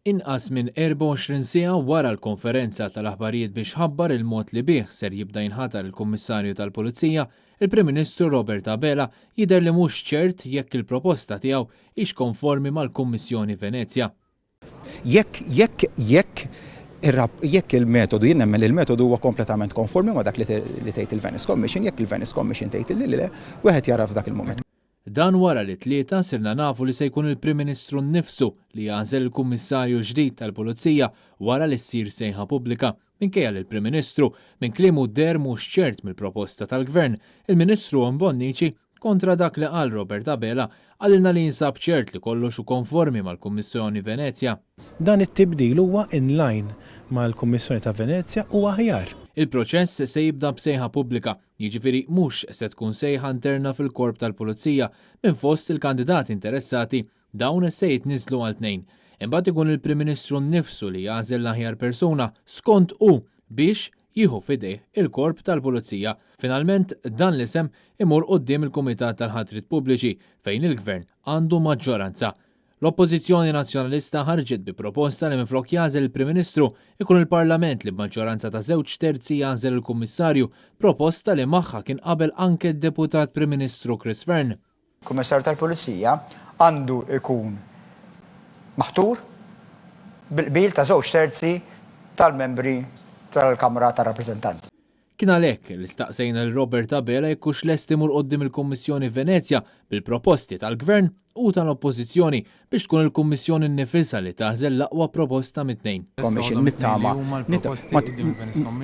Inqas minn 24 siegħa wara l-konferenza tal-aħbarijiet biex ħabbar il-mod li bih ser jibda jinħatar il-Kummissarju tal-Pulizija, il-Prim Ministru Robert Abela jidher li mhux ċert jekk il-proposta tiegħu hix konformi mal-Kummissjoni Venezja. Jekk, jekk, jekk jekk il-metodu, jien nemmen li l-metodu huwa kompletament konformi ma' dak li tgħid il-Venice Commission, jekk il-Venice Commission tgħid li le, wieħed jara f'dak il-mument. Dan wara li t-Tlieta sirna nafu li se jkun il-Prim Ministru nnifsu li jagħżel il-Kummissarju l-ġdid tal-Pulizija wara li ssir sejħa pubblika. Minkejja li l-Prim Ministru, minn kliemu deher mhux ċert mill-proposta tal-Gvern, il-Ministru Owen Bonnici, kontra dak li qal Robert Abela, qalilna li jinsab ċert li kollox hu konformi mal-Kummissjoni Venezja. Dan it-tibdil huwa in line mal-Kummissjoni ta' Venezja u aħjar. Il-proċess se jibda b'sejħa pubblika Jiġifieri mhux se tkun sejħa interna fil-Korp tal-Pulizija minn fost il-kandidati interessati, dawn se jitniżżlu għal tnejn. Imbagħad ikun il-Prim Ministru nnifsu li jagħżel l-aħjar persuna, skont hu, biex jieħu f'idejh il-Korp tal-Pulizija. Finalment, dan l-isem imur quddiem il-Kumitat tal-Ħatriet Pubbliċi fejn il-Gvern għandu maġġoranza. L-Oppożizzjoni Nazzjonalista ħarġet bi proposta li minflok jagħżel il-Prim Ministru, ikun il-Parlament li b'maġġoranza ta' żewġ terzi jagħżel il-Kummissarju, proposta li magħha kien qabel anke d-Deputat Prim Ministru Chris Fearne. Kummissarju tal-Pulizija għandu jkun maħtur bil-qbil ta' żewġ terzi tal-membri tal-Kamra tar-Rappreżentanti. Kien għalhekk li staqsejna lil Robert Abela jekk hux lest imur quddiem il-Kummissjoni Venezja bil-proposti tal-Gvern u tal-Oppożizzjoni biex tkun il-Kummissjoni nnifisha li tagħżel l-aqwa proposta mit-tnejn. Commission nittama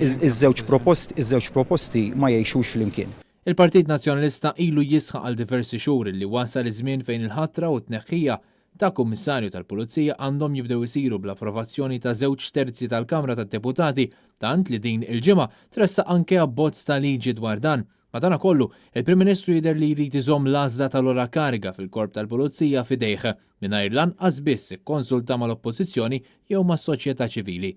iż-żewġ proposti iż-żewġ proposti ma jgħixux flimkien. Il-Partit Nazzjonalista ilu jisħaq għal diversi xhur li wasal iż-żmien fejn il-ħatra u t-tneħħija ta' Kummissarju tal-Pulizija għandhom jibdew isiru bl-approvazzjoni ta' żewġ terzi tal-Kamra tad-Deputati, tant li din il-ġimgħa tressaq anke abbozz ta' liġi dwar dan. Madanakollu, il-Prim Ministru jidher li jrid iżomm l-għażla tal-ogħla kariga fil-Korp tal-Pulizija f'idejh, mingħajr lanqas biss ikkonsulta mal-Oppożizzjoni jew mas-soċjetà ċivili.